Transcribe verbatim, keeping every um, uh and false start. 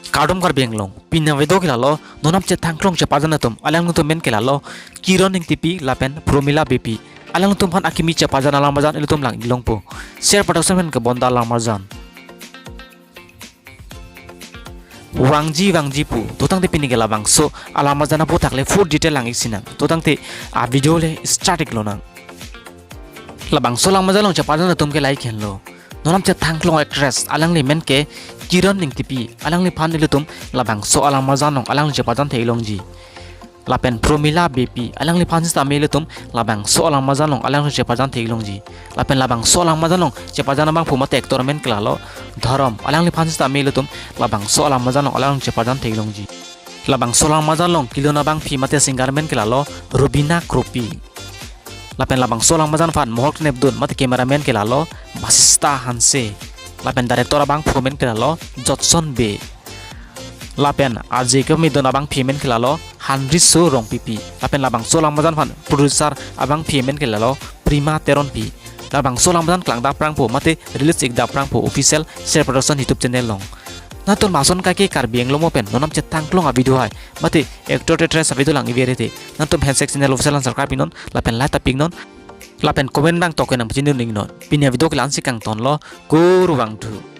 Kardom Karbi Anglong, pini avideo ke lalo, non aphan chethang klong chepajan atum, alanglitum amen ke lalo, Kiran Engtipi lapen Promila Beypi. Alanglitum aphan akimi chepajan alam arjan ilitum lang-ik longpo. Sher Production pen kebonta alam arjan. Vangji vangji pu, to tangte pini ke labangso alam arjan aphuthak le full detail lang-iksinang. To tangte avideo le start-ik lonang. Labangso alam arjan along chepajan atum ke lahei henlo. Non aphan chethang klong actress, alangli amen ke Kiran Engtipi, alangliphan ilitum labangso alam arjan along alangli chepajan the-ik longji. Lapen Promila Beypi, alangliphan sitame ilitum labangso alam arjan along alangli chepajan the-ik longji. Lapen labangso alam arjan along chepajan abangphu mate actor amen ke lalo Dharam, alangliphan sitame ilitum labangso alam arjan along alangli chepajan the-ik longji. Labangso alam arjan along kelun abangpi mate singer amen ke lalo Rubina Kropi. Lapen labangso alam arjan aphan mohor kenepdun mate cameraman ke lalo Basista Hanse. Lapen director abangphu amen ke lalo Jotson Bey. Lapen aje kemedun abangpi amen ke lalo Hanriso Rongpipi. Lapen labangso alam arjan aphan producer abangpi amen ke lalo Prima Teronpi. Labangso alam arjan klangdak prangpo mate release-ikdak prangpo official Sher Production YouTube channel along. Nangtum mason kaike Karbi Anglong mo pen non aphan chethang klong avideo hai mate actor actress avideo lang-ik vere te, nangtum handshake channel official an subscribe-iknon, lapen like ta pi-iknon, lapen comment abang tok ke nangpachinidun-iknon. Pini avideo ke la-ansi kangtonlo, kurvangthu.